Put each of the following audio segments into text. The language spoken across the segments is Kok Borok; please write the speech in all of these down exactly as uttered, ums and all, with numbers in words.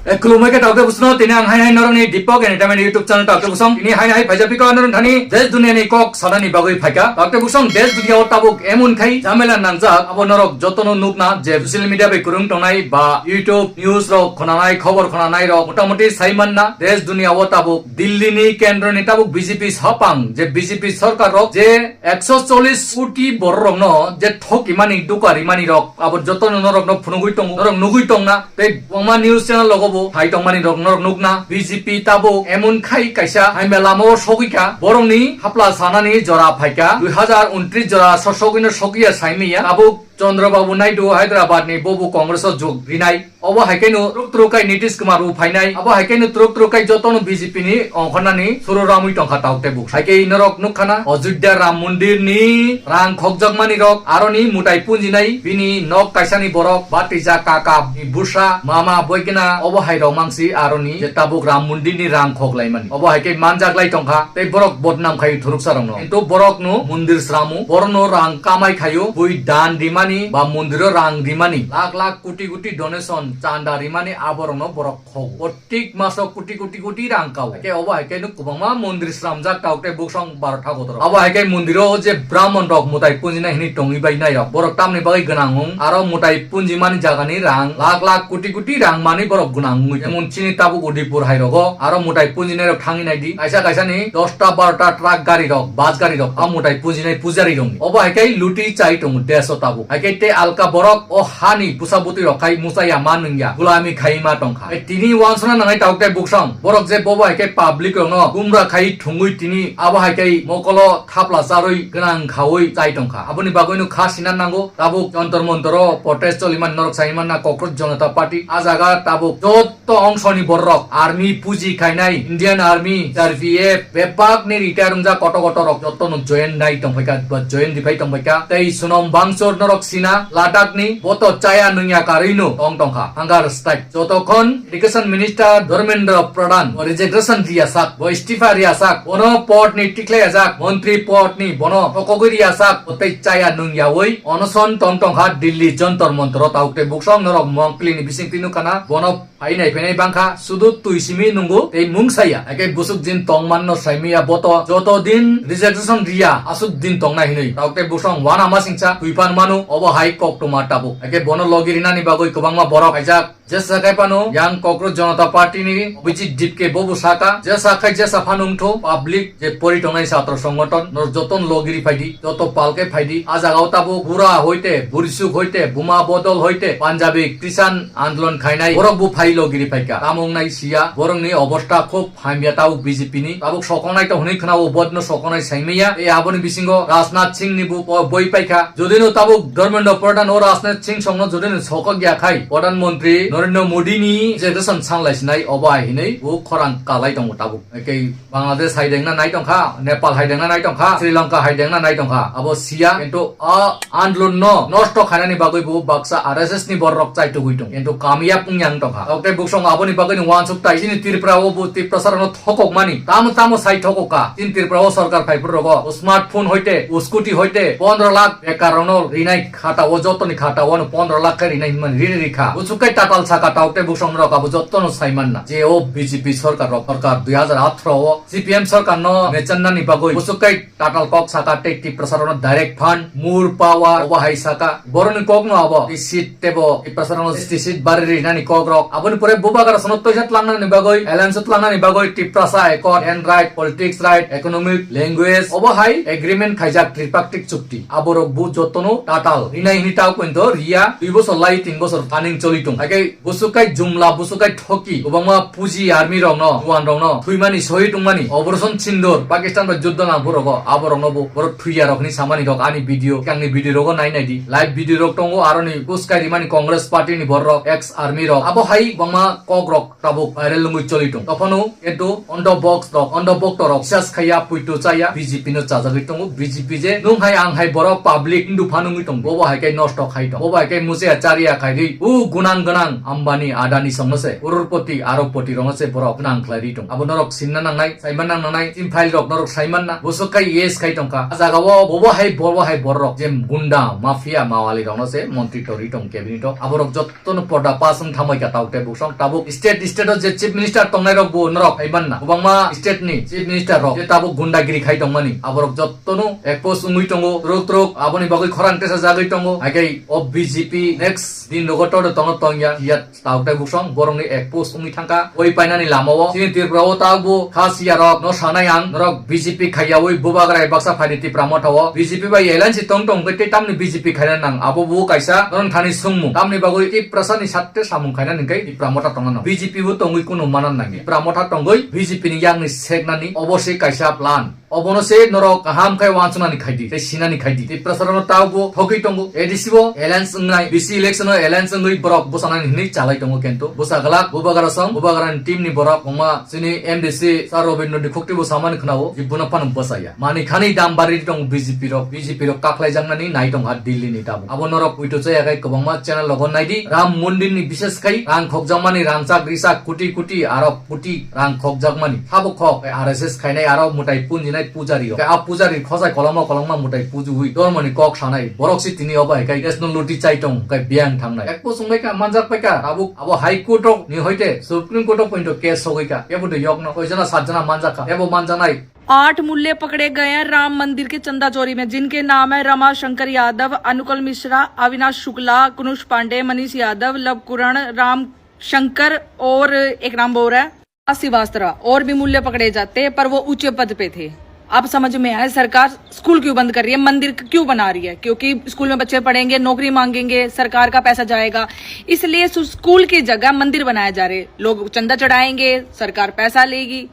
E, khulumbai khe taote busno, tini ang hai hai norokni Deepak Entertainment YouTube channel taote busong. Tini hai hai phaijak piko norok thani desh duniani kok sanani bagwi phaika. Taote busong desh dunia o tabuk emon khai jamela nangjak, abo norok jotono nukna je social media bai kwrwng tongnai ba YouTube news rok khonanai, khobor khonanai rok motamoti sai manna. Desh dunia o tabuk Delhi ni kendro ni tabuk B J P sapang je B J P sorkar rok je ekso chollish koti borok rokno je thokimani, dukarimani rok, abo jotono norokno phunugwi tongo, norok nugwi tongna. Tei kwbangma news channel rogo bo phai tongmani rok norok nukna. B J P tabuk emon khai kaisa hamya lama o sogwi kha, borokni hapla sanani jora phaika, dui hazar untris jora so-, sogwino sogwi ya saimwi ya. Tabuk Chandra Babu Naidu Hyderabad ni bobo Congress o jog rinai. Obo hai khe no truk truk kai Nitish Kumar bo phainai. Abo hai khe no truk truk kai jotono B J P ni ongkhornani suru ramwi tongkha taote buk. Hai khe norok nukkhana Ajodhya Ram Mandir ni rang khokjakmani rok, aroni mutai punjinai, bini nok kaisani borok, batija kaka, busa, mama, boigena, obo hai rok mangsi aroni je tabuk Ram Mandir ni rang khoklaimani. Obo hai khe manjaklai tongkha, tei borok bodnam khaio thuruksa rokno. Kintu borokno mandir sramu, borokno rang kamai khaio, bui dan rimani ba mandiro rang rimani, lakh lakh koti koti donation chanda rimani aborokno borok khogo. Tik maso koti koti koti rang kao. Ke obo hai khe no kwbangma mandir sramjak taote buksong baro thago toro. Obo hai khe mandiro je brahman rok mutai punjina hini tongwi bai nai rok. Borok tamni bagwi gwnang wng. Aro mutai punjimani jagani rang lakh lakh koti koti rang mani borok gwnang wngwi. Emon chini tabuk Udaipur hai rogo. Aro mutai punjinai rok thangwi nai di. Kaisa kaisa ni dosta barota truck gari rok, bus gari rok. A mutai punjinai pujari rok. Obo hai khe luti chai tongo deso tabuk. Hai khe tei alka borok o hani busa butwi rok khai muchaya ma nungya. Gulami khai ma tongkha. Tini wansana nangnai tabuk tei buksong. Borok je bobo hai khe public rokno gumra khai thwngwi tini abo hai khe mokolo thapla charwi gwnang khaui chai tongkha. Aboni bagwino kha sina nango. Tabuk Jantar Mantar o protest choliman norok sai manna Cockroach Janata Party. A jaga tabuk jotto ongsoni borok, army puji khainai, Indian Army, C R P F, bebak ni retire wngjak koto koto rok jotto no join nai tongphaikha, ba join riphai tongphaikha. Tei sunom bangsor norok sina Ladakh ni boto chaya nungya karwi no tong tongkha. Hunger strike. Jotokhon Education Minister Dharmendra Pradhan bo resignation riya sak, bo istifa riya sak, bono pod ni tikhlai ajak, montri pod ni bono sokogwi riya sak, bo tei chaya nung yaui onoson tong tongkha Delhi Jantar Mantar o. Tabuk tei buksong norok mongpili ni bisingtwi nukha na, bono phainai phainai bangkha, sudu twi simi nungo tei mungsaya. Ake busuk din tong manno saimiya boto, joto din resignation riya, asuk din tongnai hinui. Tabuk tei buksong wana masingcha twi pan manu, obo hai koktwma tabuk. Ake bono logi rinani bagwi kwbangma borok khaijak. Jesa khai phano yang Cockroach Janata Party ni Abhijit Dipke bobo saka, jesa khai jesa phano wngtho public je pori tongnai chhatro songothon no joton logiri phaidi, joto palke phaidi, a jaga o tabuk bura hoite, burisuk hoite, buma bodol hoite, Punjabi Kisan Andolon khainai borok bo phai logiri phaikha. Tamo wngnai siya, borokni obostha khub hamya tabuk B J P ni. Tabuk sokongnai to hwnwi khwnao, bodno sokongnai saimaya. Tei aboni bisingo Rajnath Singh ni bo bo-, boi paikha. Jodi no tabuk Dharmendra Pradhan o Rajnath Singh songno jodi no sokok ya khai, Pradhan Mantri Narendra Modi ni je rwchapmung sanglai sinai obo hai hinwi bo khorang kalai tongo tabuk. Ekei Bangladesh hai dengna nai tongkha, Nepal hai dengna nai tongkha, Sri Lanka hai dengna nai tongkha. Abo siya, kintu a andolon no nosto khainani bagwi bo baksa R S S ni borok chai tugwi tong. Kintu kamiyab wngya wng tongkha. Tabuk tei buksong aboni bagwi ni wansuk tai. Chini Tripura o bo Tiprasa rokno thokok mani. Tamo tamo sai thokok ka. Chini Tripura o sorkar phai phuru rogo. O smartphone hoite, o scooty hoite, pondro lakh bekar rokno rinai khata o, jotoni khata o no pondro lakh khe rinai hinmani rini rikha. Buchuk kai tatal saka tabuk tei buksong rok abo jotono sai manna. Je o B J P sorkar rok, sorkar dui hazar atharo o C P M sorkar no mechanna ni bagwi buchuk kai tatal kok saka tei Tiprasa rokno direct fund, more power, obo hai saka. Boroni kok no abo, tei seat tebo Tiprasa rokno sixty seat bari rinani kok rok. Aboni pore bubagra sono toisa tlangnani bagwi, alliance tlangnani bagwi Tiprasa accord, land right, politics right, economic, language, obo hai agreement khaijak tripartite chukti. Aborok bo jotono tatal rinai hini ta pointo riya, dui bosor lai tin bosor planning choli tong. Haikhe Busukai jumla, busukai thoki, kwbangma puji army rokno, juan rokno, thwimani, sohid wngmani, Operation Sindoor, Pakistan bai juddo nangphuru rogo, abo rokno bo, borok thwiya rokni samani rok ani video, sikangni video rogo nai nai di, live video rok tongo, aroni buskai rimani Congress party ni borok, ex army rok, abo hai kwbangma kok rok tabuk viral wngwi choli tong. Tophano, kintu ondo box rok, ondo bokto rok, bisas khaiya, puito chaya, B J P no chajagwi tongo, B J P je, nung hai ang hai borok public hindu phanungwi tongo, bobo hai khe nosto khai tong, bobo hai khe muchaya chariya khaigwi, u gunang gunang, Ambani, Adani songno se, Crorepoti, Arobpoti rokno se borok nang khlai ri tong. Abo norok sinna nangnai, saiman nang nangnai, tin file rok norok saiman na. Bosok kai yes khai tongkha. A jaga o bobo hai borbo hai borok je gunda, mafia, mawali rokno se montri tori tong cabinet o. Aborok jottono porda pass wng thamai ka tabuk tei buksong. Tabuk state, state o je chief minister tongnai rok bo norok hai manna. Kwbangma state ni chief minister rok je tabuk gundagiri khai tongmani. Aborok jottono expose wngwi tongo. Truk truk aboni bagwi khorang tesa jagwi tongo. Hai khe o B J P next din rogo todo tongo tongya. Ya Tabuk tei buksong borokni expose wngwi thangkha. Oi painani lama o chini Tripura o tabuk kha siya rok no sanai ang, norok B J P khaiya oi bubagra baksa phaidi Tipra Motha o. B J P bai alliance tong tong khe tei tamni B J P khaina nang. Abo bo kaisa norok thani sungmung. Tamni bagwi Tiprasa ni satte samung khaina nang khe Tipra Motha tongna nang. B J P bo tongwi kunu mana nang. Tipra Motha tongwi B J P ni yakni seknani obo se kaisa plan. Obono se norok kaham khe uansuknani khaidi, tei sinani khaidi. Tiprasa rokno tabuk thogwi tongo. A D C bo alliance wngnai, B C election o alliance wngwi borok bwsanani hinwi chalai tongo kento. Bwsa glak, bubagra song, bubagrani team ni borok wngma chini M D C Sir Robindro ni khukti bo samani khwnao, je bono phano bwsaya. Mani khani dam bari tongo B J P rok, B J P rok kaklaijaknani nai tongkha Delhi ni tabuk. Abo norok puito chaya khai kwbangma channel rogo naidi. Ram Mondir ni bishes khai rang khokjakmani rangchak risak koti koti aro koti rang khokjakmani. Sabo khok, R S S khainai aro mwtai punjinai pujari rok. A pujari khosai koloma koloma mwtai pujuwi dormoni kok sanai. Borok si tini obo hai khai desno luti chai tong khai biyang thangnai. Ek pusung bai ka manjak pai ka tabuk abo High Court rok ni hoite Supreme Court rok pointo case sogwi ka. Ebo de yokno koi jana sat jana manjak ka. Ebo manjanai. आठ मूल्य पकड़े गए हैं राम मंदिर के चंदा चोरी में, जिनके नाम है रमा शंकर यादव, अनुकल मिश्रा, अविनाश शुक्ला, कुनुष पांडे, मनीष यादव, लव कुरण, राम शंकर और एक नाम और है श्रीवास्तव। और भी मूल्य पकड़े जाते, पर वो ऊंचे पद पे थे। अब समझ में आया सरकार स्कूल क्यों बंद कर रही है, मंदिर क्यों बना रही है, क्योंकि स्कूल में बच्चे पढ़ेंगे, नौकरी मांगेंगे, सरकार का पैसा जाएगा, इसलिए सु-, स्कूल की जगह मंदिर बनाए जा रहे। लोग चंदा चढ़ाएंगे, सरकार पैसा लेगी,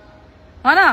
है ना?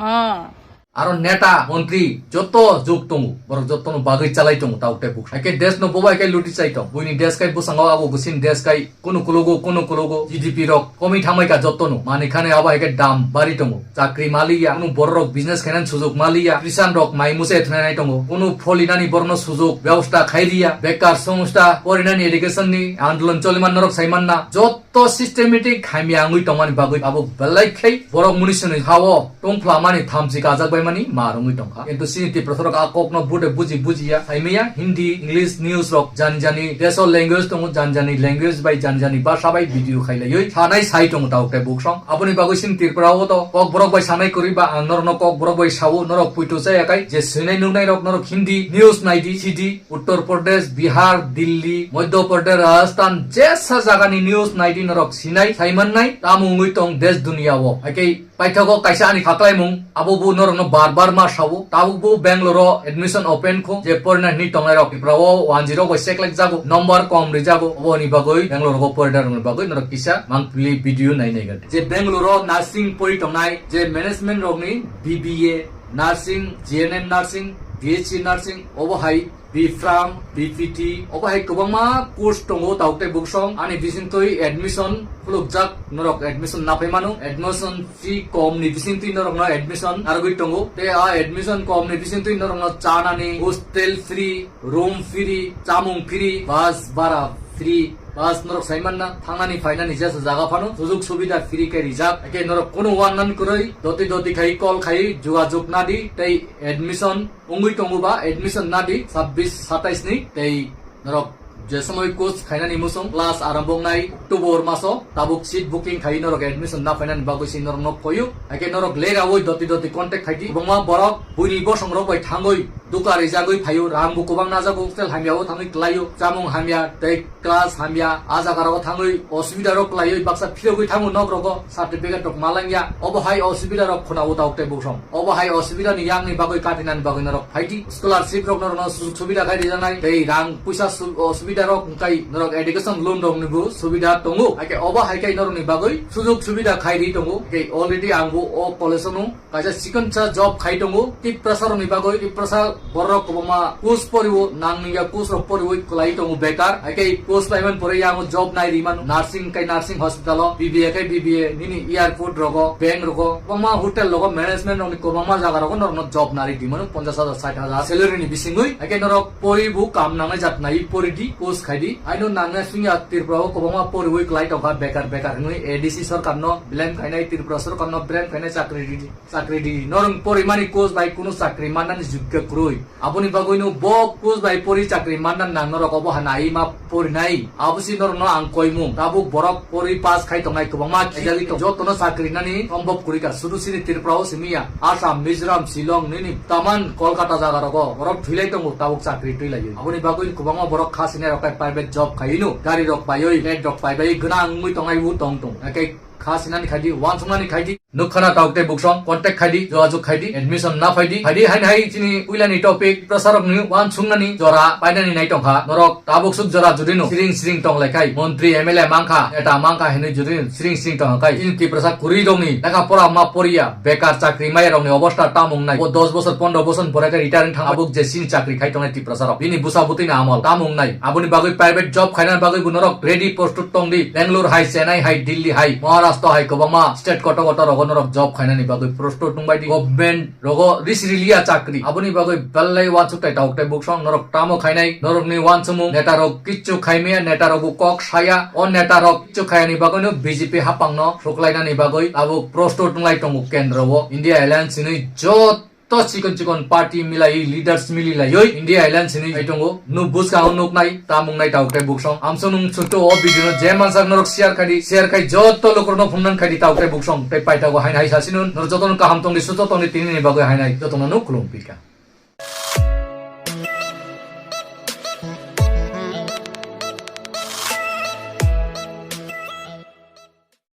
हाँ। Aro neta, montri joto juk tongo, borok jotono bagwi chalai tongo tabuk tei buk. Hai khe desh no bobo hai khe luti chai tong. Buini desh kai bwskango abo gusini desh kai kunu kulogo, kunu kulogo G D P rok komwi thangbai ka jotono. Mani khani abo hai khe dam bari tongo. Chakri maliya, kunu borok rok business khainani sujok maliya, krisan rok mai muchai thwnai tongo. Kunu pholinani borokno sujok bebosta khai riya, bekar songsta, porinani education ni andolon choliman norok sai manna. Jot To systematic hamya wngwi tongmani bagwi abo belai khai borok munisini ha-o tongphlamani thamchi kajak baimani ma rwngwi tongkha. Kintu chini Tiprasa rok a kokno bude buji bujiya, saimaya Hindi, English news rok jani jani desh o language tongo, jani jani language bai jani jani bhasha bai video khailaiwi sanai sai tongo tabuk tei buksong. Aboni bagwi chini Tripura o to kokborok bai sanai kwrwi ba ang norokno kokborok bai sao, norok puito chaya kai je swinai nuknai rok norok Hindi news naidi, sidi. Uttar Pradesh, Bihar, Delhi, Madhya Pradesh, Rajasthan, jesa jagani news naidi norok sinai, saimannai, tamo wngwi tong desh duniya o. Hai khe paithago kaisa ani khaklaimung, abo bo norokno bar bar ma sao. Tabuk bo Bangalore o admission open kho, je porina hinwi tongnai rok Tripura o one zero bai check lek jago, number kom ri jago, oboni bagwi Bangalore o porina rokni bagwi norok kisa monthly video nai nai gati. Je Bangalore o nursing pori tongnai, je management rokni B B A, nursing, G N M nursing, B S C nursing, obo hai B Pharm, B P T, obo hai kwbangma course tongo, tabuk tei buksong. Ani bisingtwi admission khulukjak, norok admission naphai mano. Admission fee kom ni bisingtwi norokno admission narwgwi tongo. Tei a admission kom ni bisingtwi norokno chanani, hostel free, room free, chamung free, bus bara free. Bus norok sai manna, thangnani phainani jesa jaga phano sujok subida free khe rijak. Hakhe norok kunu uanan kwrwi, doti doti khai call khai jogajog nadi, tei admission wngwi tongo ba admission nadi sabbish satais ni, tei norok je somoi course khainani muchung class arombo wngnai October maso, tabuk seat booking khai norok admission naphainani bagwi se norok nok koyu. Hakhe norok leraui doti doti contact khaidi. Kwbangma borok buini bosong rok bai thangwi duka rijagwi phaio, rang bo kwbang najago, hostel hamya o thangwi klaio, chamung hamya tei class hamya, a jaga rogo thangwi osubida rok kwlaiwi baksa phirogwi thango nok rogo, certificate rok malangya, obo hai osubida rok khuna o tabuk tei buksong. Obo hai osubida ni yakni bagwi katinani bagwi norok phaidi, scholarship rok norokno sujok subida khai rijaknai, tei rang puisa su-, osubida rok wngkai norok education loan rok ni bo subida tongo, hakhe obo hai khai norok ni bagwi sujok subida khai ri tongo, hakhe already ang bo o college o nung kaisa chikonsa job khai tongo, Tiprasa rokni bagwi, Tiprasa Borok kwbangma course porio, nangya course rok poriwi kwlai tongo bekar. Haikhe course laiman pore yango job nai rimano. Nursing kai nursing hospital o, B B A kai B B A, nini airport rogo, bank rogo, kwbangma hotel rogo, management rokni kwbangma jaga rogo norokno job nari dimano, ponchash hajar, sait hajar salary ni bisingwi. Haikhe norok pori bo kam nangnai jat nai pori di, course khai di. Haino nangnai sungya Tripura o kwbangma poriwi kwlai tongkha bekar bekar hinwi A D C sorkar no blame khainai, Tripura sorkar no blame khainai, chakri di. Chakri di, norok porimani course bai kunu chakri mannani jogya kwrwi. Aboni bagwino bo course bai pori chakri manna nang norok obo hanai ma porinai. Abosi norokno ang koimung. Tabuk borok pori pass khai tongnai kwbangma khijagwi tong. Jotono chakri nani sombhob kwrwi ka. Sudu sini Tripura o simi ya. Assam, Mizoram, Shillong, nini taman Kolkata jaga rogo borok thwilai tongo tabuk chakri twilaiwi. Aboni bagwi kwbangma borok kha sinai rok kai private job khaiwi no. Gari rok paiwi, flat rok paibai gwnang wngwi tongnai bo tong tong. Haikhe kha sinani khaidi, uansuknani khaidi. Nukkhana tabuk tei buksong contact khaidi, jogajog khaidi, admission na phaidi. Phaidi haini hai chini puilani topic, Tiprasarokni uansuknani jora painani nai tongkha. Norok tabuk suk jora judino siring siring tong laikhai, montri, M L A mangkha, neta mangkha hinwi judino siring siring tong hai. Chini Tiprasa kwrwi rokni lekha pora ma poriya, bekar chakri maya rokni obostha tamung nai. O dos bosor, pondro bosor pore khe retiring thang tabuk je chini chakri khai tongnai Tiprasarok. Bini bwsa bwtwini amol tamung nai. Aboni bagwi private job khainani bagwi bo norok ready, prostut tong di. Bangalore hai, Chennai hai, Delhi hai, Maharashtra hai kwbangma state kotor kotor rogo norok job khainani bagwi prostut tong bai di. Government rogo risi riliya chakri. Aboni bagwi belai uansuk tai tabuk tei buksong norok tamo khainai. Norokni uansukmung neta rok kichu khaimaya, neta rok bo kok saya. O neta rok kichu khayani bagwino B J P hapangno suklainani bagwi tabuk prostut wnglai tongo kendro o. India Alliance hinwi jot to chikon chikon party milai, leaders mili laioi India Alliance hinwi hai tongo. Nu bwskango nuknai, tamung nai tabuk tei buksong. Amsonung chuto o video no je mansak norok share khai di, share khai joto lukurokno phunang khai di tabuk tei buksong. Tei paithago haini hai sasinun, norok jotono kaham tong di, susto tong di, tinini bagwi hainai jotono nuk khulum pilka.